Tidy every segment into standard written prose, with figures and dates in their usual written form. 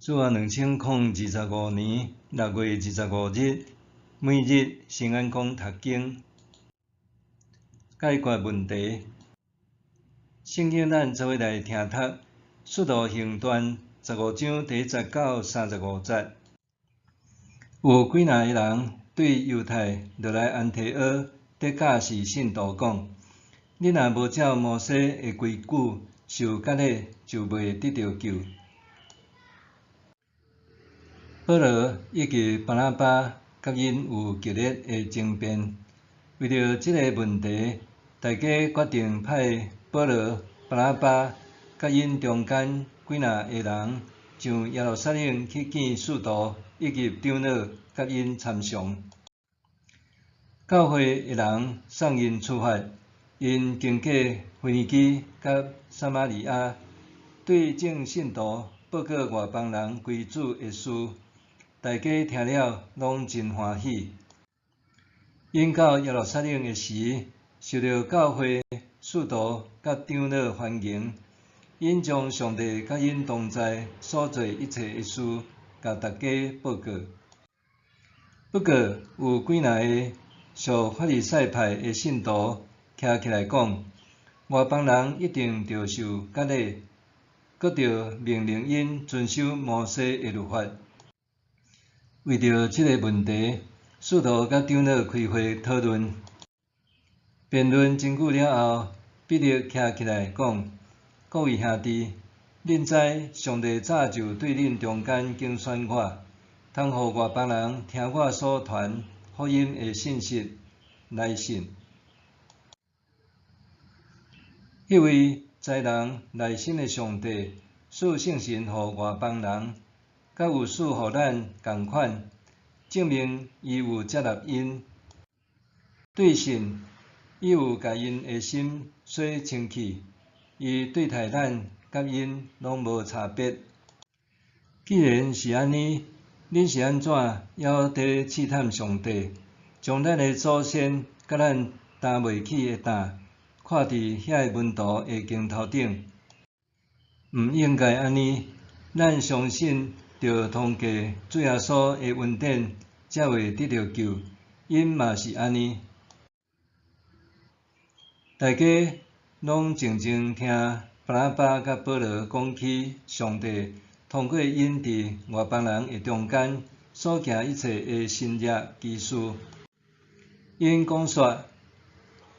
主后2025年6月25日，每日新安讲读经，解决问题。圣经咱做伙来听读《使徒行传》15章第1节到35节。有幾若个人對猶太落來安提阿佇教示信徒講：恁若無照摩西的規矩受割禮，就袂得著救。保羅以及巴拿巴佮𪜶有激烈的爭辯，為著這个問題，大家決定派保羅、巴拿巴佮𪜶中間幾若个人上耶路撒冷去見使徒以及長老，佮𪜶參詳。教會的人送𪜶出發，𪜶經過腓尼基佮撒瑪利亞，對眾信徒報告外邦人歸主的事。大家聽了，攏真歡喜。𪜶到耶路撒冷的時，受著教會使徒佮長老歡迎。𪜶將上帝佮𪜶同在所做一切的事，共大家報告。不過，有幾若个屬法利賽派的信徒徛起來講：外邦人一定著受割禮，閣著命令𪜶遵守摩西的律法。為著這个問題，使徒佮長老開會討論，辯論真久了後，彼得徛起來講：各位兄弟，恁知上帝早就對恁中間揀選我，通予外邦人聽我所傳福音的信息來信。彼位知人內心的上帝，賜聖神予外邦人。閣有賜予咱仝款，證明伊有接納𪜶。對信，伊有共𪜶的心洗清氣，伊對待咱佮𪜶攏無差別。既然是按呢，恁是按怎猶佇試探上帝，將咱的祖先佮咱擔袂起的擔，掛佇遐个門徒的肩頭頂？毋應該按呢，咱相信著通過主耶穌的恩典，才會得著救。𪜶嘛是按呢。大家攏靜靜聽巴拿巴佮保羅講起上帝通過𪜶佇外邦人的中間所行一切的神蹟奇事。𪜶講煞，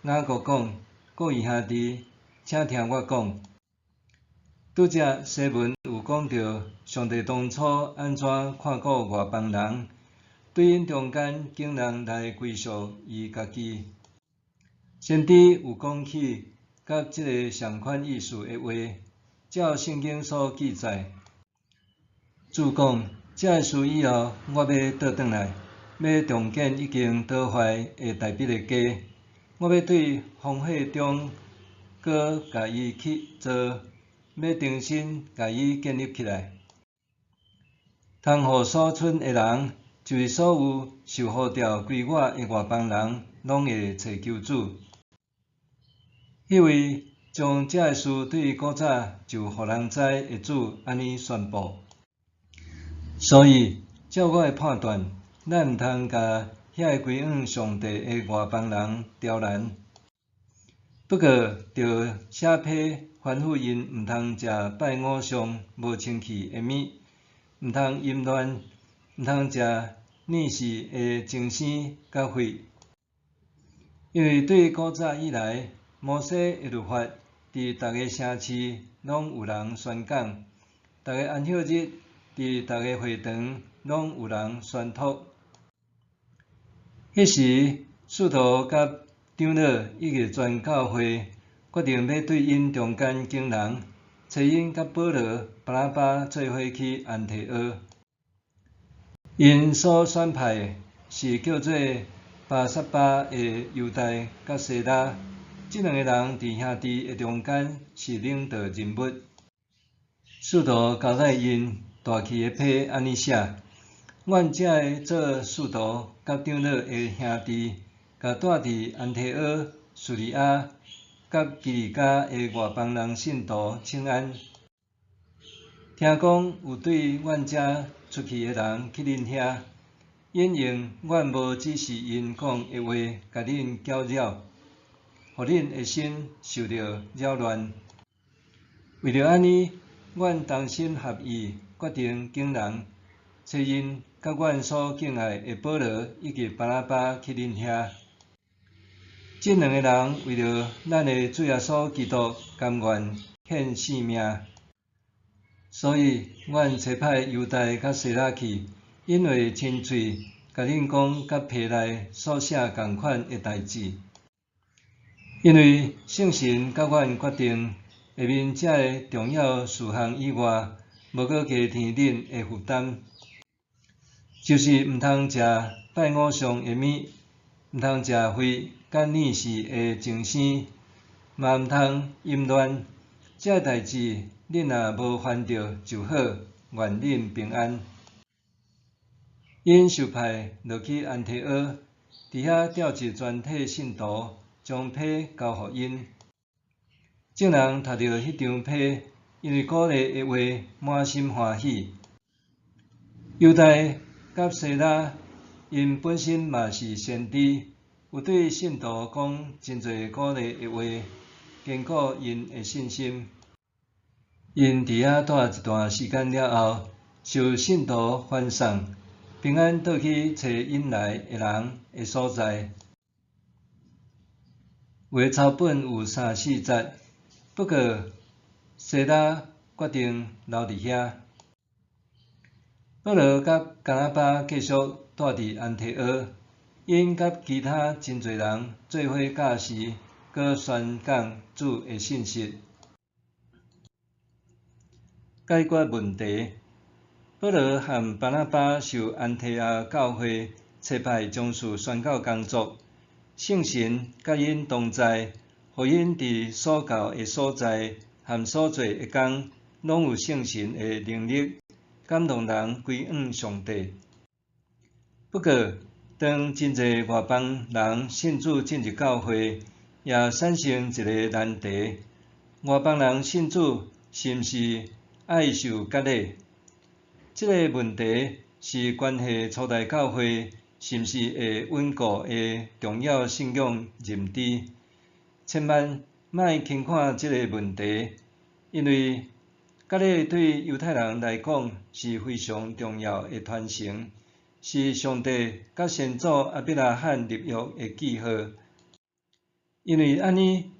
雅各講：各位兄弟，請聽我講。拄才西文有講著上帝當初按怎看顧外邦人，對𪜶中間揀人來歸屬伊家己。先知有講起佮這个相款意思的話，照聖經所記載，主講：這个事以後，我欲倒轉來，欲重建已經倒壞的大衛的家。我欲對荒廢中閣共伊起造，欲重新共伊建立起來，通予所剩的人，就是所有受呼召歸我的外邦人，攏會揣求主。彼位將這个事對古早就予人知的主按呢宣布。所以，照我的判斷，咱毋通共遐个歸向上帝的外邦人刁難。不過，著寫批吩咐𪜶毋通食拜偶像無清氣的物，毋通淫亂，毋通食穢死的精生佮血。因為對古早以來，摩西的律法，佇逐个城市攏有人宣講，逐个安息日，佇逐个會堂攏有人宣讀。彼時，使徒佮長老以及全教會決定欲對𪜶中間揀人，揣𪜶佮保羅、巴拿巴做伙去安提阿。𪜶所選派的是叫做巴撒巴的猶大佮西拉，這兩个人佇兄弟的中間是領導人物。使徒交代𪜶帶去的批按呢寫：阮這个做使徒佮長老的兄弟，共住佇安提阿、敘利亞佮基利家的外邦人信徒請安。聽講有對阮遮出去的人去恁遐，𪜶用阮無指示𪜶講的話，共恁攪擾，予恁的心受著擾亂。為著按呢，阮同心合意，決定揀人，差𪜶佮阮所敬愛的保羅以及巴拿巴去恁遐。這兩个人為著咱的主耶穌基督甘願獻性命，所以阮差派猶大佮西拉去，𪜶會親喙共恁講佮批內所寫仝款的代誌。因為聖神佮阮決定，下面這个重要事項以外，無閣加添恁的負擔，就是毋通食拜偶像的物，毋通食血佮孽事的爭生，嘛毋通淫亂。這个代誌，恁若無犯著就好，願恁平安。𪜶受派落去安提阿，佇遐召集全體信徒，將批交予𪜶。眾人讀著彼張批，因為鼓勵的話，滿心歡喜。猶大佮西拉，𪜶本身嘛是先知，有對信徒講真濟鼓勵的話，堅固𪜶的信心。𪜶佇遐蹛一段時間了後，受信徒歡送，平安倒去揣𪜶來的人的所在。有的抄本有三四節，不過西拉決定留佇遐。保羅佮巴拿巴繼續蹛佇安提阿，𪜶佮其他真濟人做伙教示，閣宣講主的信息。解決問題，保羅和巴拿巴受安提阿教會差派從事宣教工作，聖神佮𪜶同在，予𪜶佇所到的所在和所做的工，攏有聖神的能力，感動人歸向上帝。不過，當真濟外邦人信主進入教會，也產生一个難題：外邦人信主是毋是愛受割禮？這个問題是關係初代教會是毋是會穩固的重要信仰認知。千萬莫輕看這个問題，因為割禮對猶太人來講是非常重要的傳承，是上帝佮先祖亞伯拉罕立約的記號。因為按呢，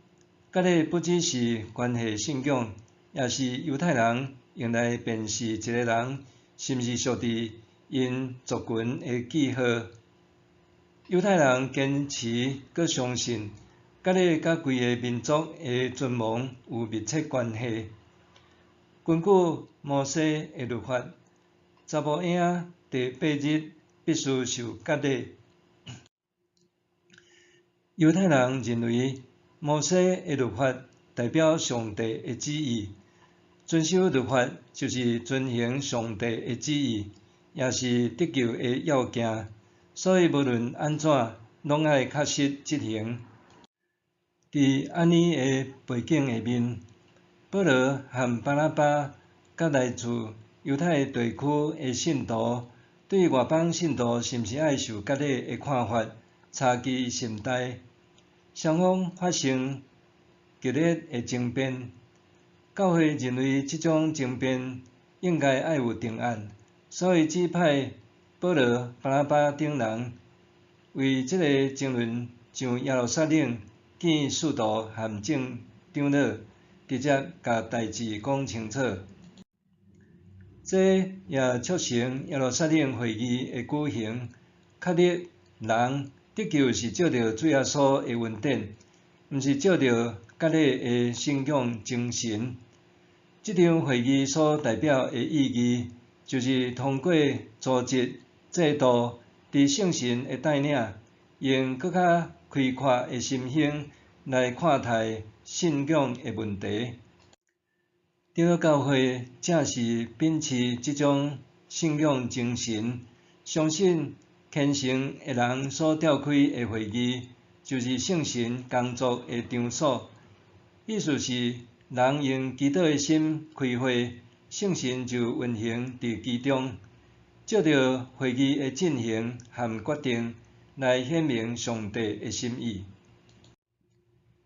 割禮不只是關係信仰，也是猶太人用來辨識一個人是毋是屬佇𪜶族群的記號。猶太人堅持閣相信，割禮佮規个民族的存亡有密切關係。根據摩西的律法，查某嬰仔第八日必須受割禮。猶太人認為摩西的律法代表上帝的旨意，遵守律法就是遵行上帝的旨意，也是得救的要件，所以無論按怎，攏愛確實執行。佇按呢的背景下面，保羅和巴拿巴佮來自猶太地區的信徒，對外邦信徒是毋是愛受割禮的看法差距甚大，雙方發生激烈的爭辯。教會認為這種爭辯應該愛有定案，所以指派保羅、巴拿巴等人為這个爭論上耶路撒冷見使徒和眾長老，直接共代誌講清楚。這也促成耶路撒冷會議的舉行，確立人得救是藉著主耶穌的恩典，毋是藉著割禮的信仰精神。這場會議所代表的意義，就是通過組織制度，佇聖神的帶領，用閣較開闊的心胸來看待信仰的問題。長老教會正是秉持這種信仰精神，相信虔誠的人所召開的會議，就是聖神工作的場所。意思是，人用祈禱的心開會，聖神就運行佇其中，藉著會議的進行和決定來顯明上帝的心意。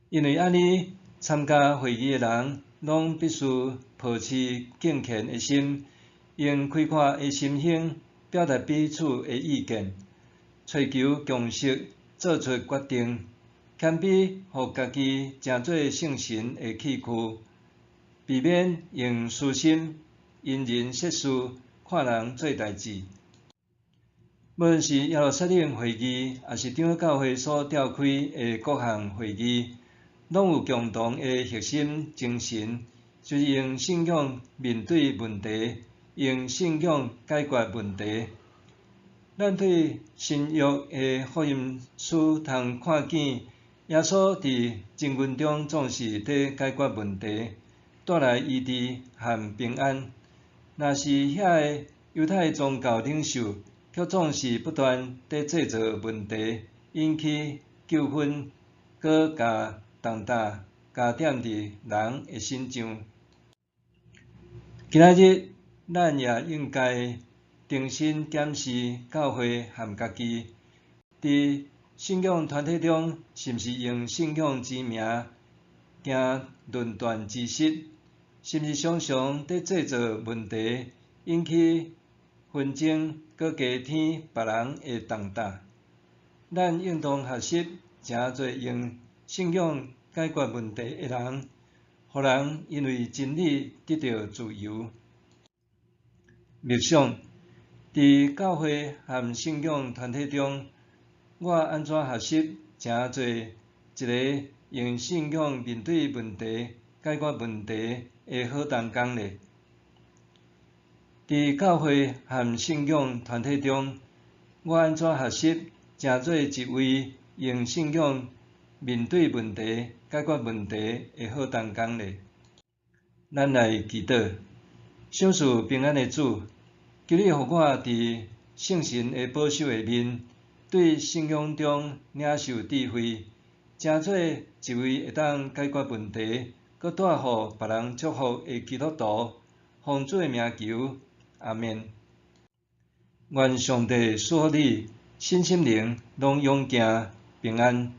因為按呢，參加會議的人攏必須抱持敬虔的心，用開闊的心胸表達彼此的意見，揣求共識，做出決定，謙卑予家己成做聖神的器具，避免用私心因人設事，看人做代誌。無論是耶路撒冷會議，抑是長老教會所召開的各項會議，攏有共同的核心精神，就是用信仰面對問題，用信仰解決問題。咱對新約的福音書通看見，耶穌佇人群中總是佇解決問題，帶來醫治和平安。若是遐个猶太宗教領袖，卻總是不斷佇製造問題，引起糾紛，閣共重擔加點佇人的身上。今仔日，咱也應該重新檢視教會和家己，佇信仰團體中，是毋是用信仰之名行論斷之實？是毋是常常佇製造問題，引起紛爭，閣加添別人的重擔？咱應當學習成做用信仰解決問題的人，予人因為真理得著自由。默想，佇教會和信仰團體中，我按怎學習成做一个用信仰面對問題、解決問題的好同工呢？佇教會和信仰團體中，我按怎學習成做一位用信仰面對問題、解決問題的好同工呢？咱來祈禱，賞賜平安的主，求你予我佇聖神的保守下面，對信仰中領受智慧，成做一位會當解決問題，閣帶予別人祝福的基督徒。奉主的名求，阿們。願上帝賜福你，身心靈攏勇健平安。